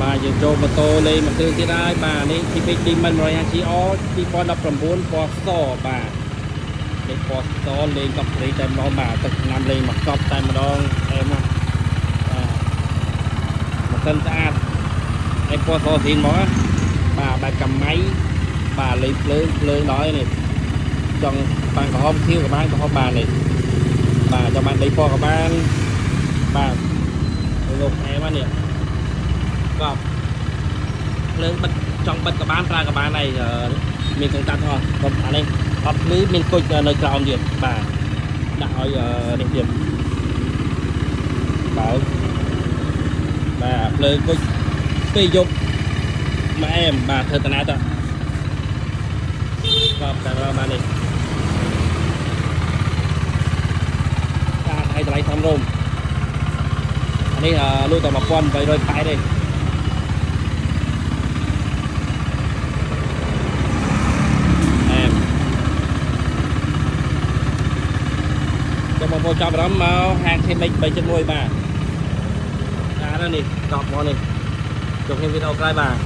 បាទយើងចូលម៉ូតូលេងមួយគ្រឿងទៀតហើយបាទនេះ TBX Demon 150 GR 2019ពណ៌សបាទនេះពណ៌សលេងកប់ត្រីតែម្ដងបាទទឹកឆ្នាំលេងមកកប់តែម្ដងអែមណាបាទម៉ាស៊ីនស្អាតហើយពណ៌សស៊ីនហ្មងណាបាទបែបកាម៉ៃបាទលេងភ្លើងភ្លើងដល់ហើយនេះចង់បានក្រហមខៀវក៏បានក្រហមបាននេះបាទចង់បានដីពណ៌ក៏បានបាទលោកអែមណានេះកប់ ភ្លើងបិទចង់បិទក៏បានប្រើក៏បានដែរមានកុងតាក់ទាំងអស់កុំអានេះអត់ភ្លឺមានគុជនៅក្រោមទៀតបាទដាក់ឲ្យនេះទៀតបើបាទភ្លើងគុជពេលយប់មកអែមបាទធ្វើតាណាតបាទតែបាននេះបាទឲ្យតម្លៃសមរម្យអានេះលក់តែ1880ទេ អែមចាំបងប្អូនចាប់អារម្មណ៍មកហាង KMX 371បាទអានេះកប់មកនេះជួបគ្នាវីដេអូក្រោយបាទ។